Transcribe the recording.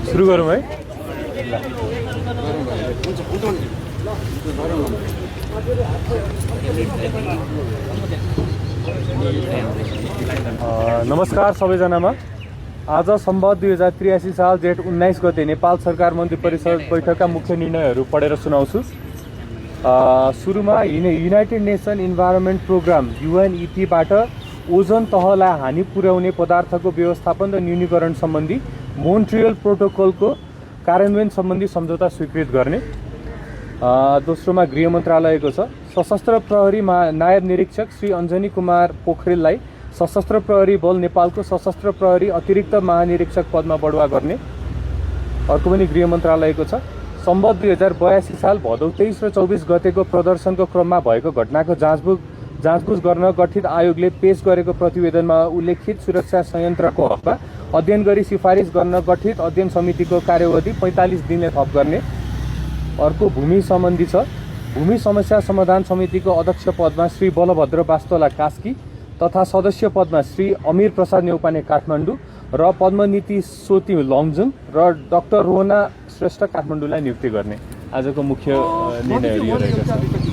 सुरु गरौँ है। नमस्कार सबैजनामा। आज सम्वत 2083 साल जेठ 19 गते नेपाल सरकार मन्त्री परिषद बैठकका मुख्य निर्णयहरू पढेर सुनाउँछु। सुरुमा युनाइटेड नेसन इन्भाइरोमेन्ट प्रोग्राम UNEP-बाट ओजोन तहलाई हानि पुर्याउने पदार्थको व्यवस्थापन र न्यूनीकरण सम्बन्धी मोन्ट्रियल प्रोटोकलको कार्यान्वयन सम्बन्धी सम्झौता स्वीकृत गर्ने। दोस्रोमा गृह मन्त्रालयको छ। सशस्त्र प्रहरी नायब निरीक्षक श्री अञ्जनी कुमार पोखरेललाई सशस्त्र प्रहरी बल नेपालको सशस्त्र प्रहरी अतिरिक्त महानिरीक्षक पदमा बढुवा गर्ने। अर्को पनि गृह मन्त्रालयको छ। सम्वत 2082 साल भदौ 23 र 24 गतेको प्रदर्शनको क्रममा भएको घटनाको जाँचबुझ गर्न गठित आयोगले पेश गरेको प्रतिवेदनमा उल्लेखित सुरक्षा संयन्त्रको हकमा अध्ययन गरी सिफारिस गर्न गठित अध्ययन समितिको कार्यावधि 45 दिनले थप गर्ने। अर्को भूमि सम्बन्धी छ। भूमि समस्या समाधान समितिको अध्यक्ष पदमा श्री बलभद्र बास्तोला कास्की तथा सदस्य पदमा श्री अमीर प्रसाद न्यौपाने काठमाडौँ र पद्मनीति सोती लङजुङ र डाक्टर रोहना श्रेष्ठ काठमाडौँलाई नियुक्ति गर्ने। आजको मुख्य निर्णयहरू यो रहेको छ।